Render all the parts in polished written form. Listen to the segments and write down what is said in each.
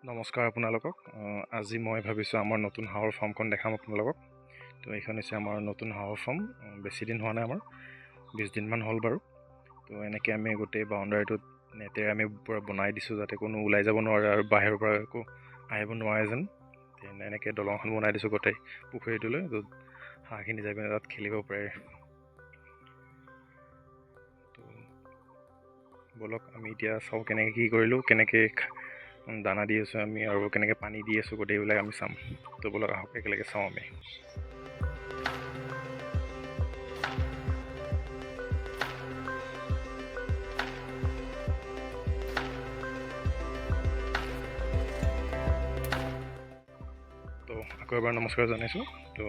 নমস্কাৰ আপোনালোকক। আজি মই ভাবিছোঁ আমাৰ নতুন হাঁহৰ ফাৰ্মখন দেখাম আপোনালোকক। তো এইখন হৈছে আমাৰ নতুন হাঁহৰ ফাৰ্ম। বেছি দিন হোৱা নাই, আমাৰ 20 দিনমান হ'ল বাৰু। তো এনেকৈ আমি গোটেই বাউণ্ডাৰীটোত নেটেৰে আমি পূৰা বনাই দিছোঁ, যাতে কোনো ওলাই যাব নোৱাৰে আৰু বাহিৰৰ পৰা একো আহিব নোৱাৰে যেন। এনেকৈ দলংখন বনাই দিছোঁ গোটেই পুখুৰীটোলৈ, য'ত হাঁহখিনি যাই পিনে তাত খেলিব পাৰে। তো ব'লক, আমি এতিয়া চাওঁ কেনেকৈ কি কৰিলোঁ, কেনেকৈ দানা দি আছোঁ আমি আৰু কেনেকৈ পানী দি আছোঁ, গোটেইবিলাক আমি চাম। তো ব'লক, আহক, একেলগে চাওঁ আমি। তো আকৌ এবাৰ নমস্কাৰ জনাইছোঁ। তো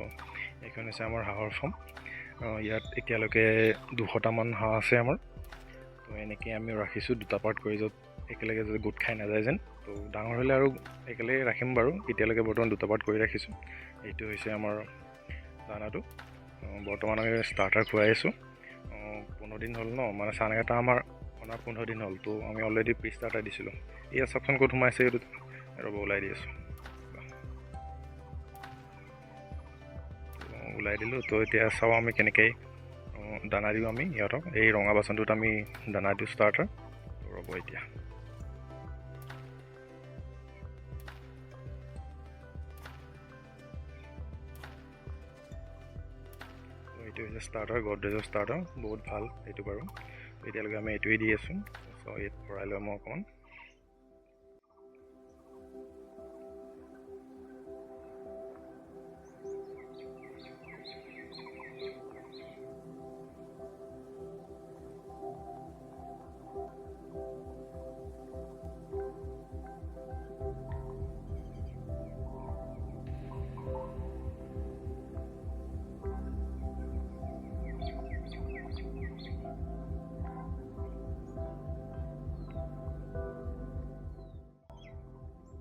এইখন হৈছে আমাৰ হাঁহৰ ফাৰ্ম। ইয়াত এতিয়ালৈকে 200টামান হাঁহ আছে আমাৰ। তো এনেকৈ আমি ৰাখিছোঁ দুটা পাৰ্ট কৰি, য'ত একেলগে যাতে গোট খাই নাযায় যেন। তো ডাঙৰ হ'লে আৰু একেলগে ৰাখিম বাৰু, এতিয়ালৈকে বৰ্তমান দুটা পাৰ্ট কৰি ৰাখিছোঁ। এইটো হৈছে আমাৰ দানাটো। বৰ্তমান আমি ষ্টাৰ্টাৰ খুৱাই আছোঁ। 15 দিন হ'ল ন, মানে চানাকেইটা আমাৰ অনা 15 দিন হ'ল। তো আমি অলৰেডি প্ৰি ষ্টাৰ্টাৰ দিছিলোঁ। এয়া চাওকচোন ক'ত সোমাইছে এইটো। ৰ'ব, ওলাই দি আছোঁ। ওলাই দিলোঁ। তো এতিয়া চাওঁ আমি কেনেকৈ দানা দিওঁ আমি সিহঁতক। এই ৰঙা বাচনটোত আমি দানা দিওঁ ষ্টাৰ্টাৰ। ৰ'ব এতিয়া। এইটো হৈছে ষ্টাৰ্টাৰ, গডৰেজৰ ষ্টাৰ্টাৰ, বহুত ভাল এইটো বাৰু। এতিয়ালৈকে আমি এইটোৱেই দি আছোঁ। চ' ইয়াত ভৰাই লওঁ মই অকণমান।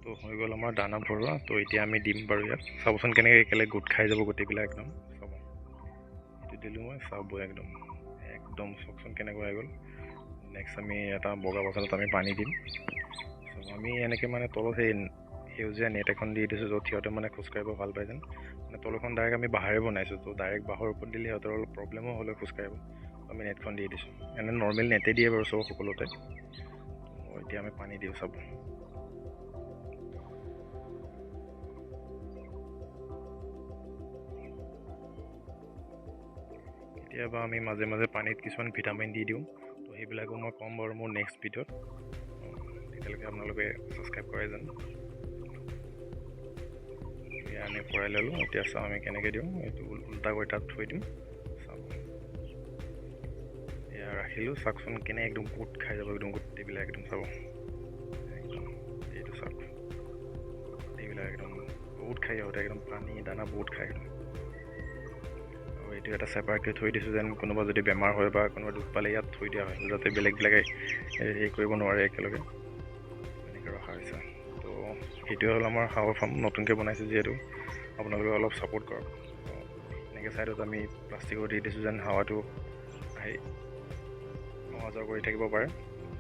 তো হৈ গ'ল আমাৰ দানা ভৰোৱা। তো এতিয়া আমি দিম বাৰু ইয়াত। চাবচোন কেনেকৈ একেলগে গোট খাই যাব গোটেইবিলাক একদম। চাব, এইটো দিলোঁ মই, চাব একদম একদম, চাওকচোন কেনেকুৱা হৈ গ'ল। নেক্সট আমি এটা বগা বাচনত আমি পানী দিম। চ' আমি এনেকৈ মানে তলত সেই সেউজীয়া নেট এখন দি দিছোঁ, য'ত সিহঁতে মানে খোজকাঢ়িব ভাল পায় যেন। মানে তলখন ডাইৰেক্ট আমি বাঁহেৰে বনাইছোঁ। তো ডাইৰেক্ট বাঁহৰ ওপৰত দিলে সিহঁতৰ অলপ প্ৰব্লেমো হ'লে খোজকাঢ়িব। আমি নেটখন দি দিছোঁ। এনে নৰ্মেল নেটে দিয়ে বাৰু চব সকলোতে। তো এতিয়া আমি পানী দিওঁ, চাব। কেতিয়াবা আমি মাজে মাজে পানীত কিছুমান ভিটামিন দি দিওঁ। তো সেইবিলাকো মই ক'ম বাৰু মোৰ নেক্সট ভিডিঅ'ত। তেতিয়ালৈকে আপোনালোকে ছাবস্ক্ৰাইব কৰে যেন। এয়া আমি ভৰাই ল'লোঁ। এতিয়া চাওঁ আমি কেনেকৈ দিওঁ। এইটো উল্টা কৰি তাত থৈ দিম। চাব, এয়া ৰাখিলোঁ। চাওকচোন কেনে একদম গোট খাই যাব একদম গোটেইবিলাক একদম। চাব একদম, এইটো চাওক, গোটেইবিলাক একদম বহুত খাই সিহঁতে একদম, পানী দানা বহুত খায় একদম। আৰু এইটো এটা ছেপাৰেটকৈ থৈ দিছোঁ যেন কোনোবা যদি বেমাৰ হয় বা কোনোবা দুখ পালে ইয়াত থৈ দিয়া হয়, যাতে বেলেগবিলাকে হেৰি কৰিব নোৱাৰে। একেলগে এনেকৈ ৰখা হৈছে। তো সেইটোৱে হ'ল আমাৰ হাঁহৰ ফাৰ্ম। নতুনকৈ বনাইছোঁ যিহেতু, আপোনালোকে অলপ ছাপোৰ্ট কৰক। এনেকৈ ছাইডত আমি প্লাষ্টিকৰ দি দিছোঁ যেন হাৱাটো আহি অহা যোৱা কৰি থাকিব পাৰে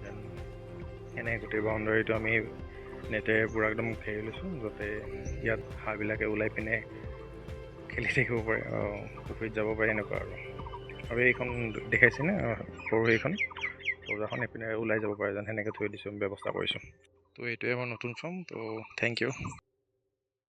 যেন। এনেই গোটেই বাউণ্ডাৰীটো আমি নেটেৰে পূৰা একদম ঘেৰি লৈছোঁ, যাতে ইয়াত হাঁহবিলাকে ওলাই পিনে খেলি থাকিব পাৰে, পুখুৰীত যাব পাৰে, এনেকুৱা আৰু। আৰু এইখন দেখাইছেনে, সৰু সেইখন দৰ্জাখন, এইপিনে ওলাই যাব পাৰে যেন, সেনেকৈ থৈ দিছোঁ, ব্যৱস্থা কৰিছোঁ। তো এইটোৱে আমাৰ নতুন ফাৰ্ম। তো thank U.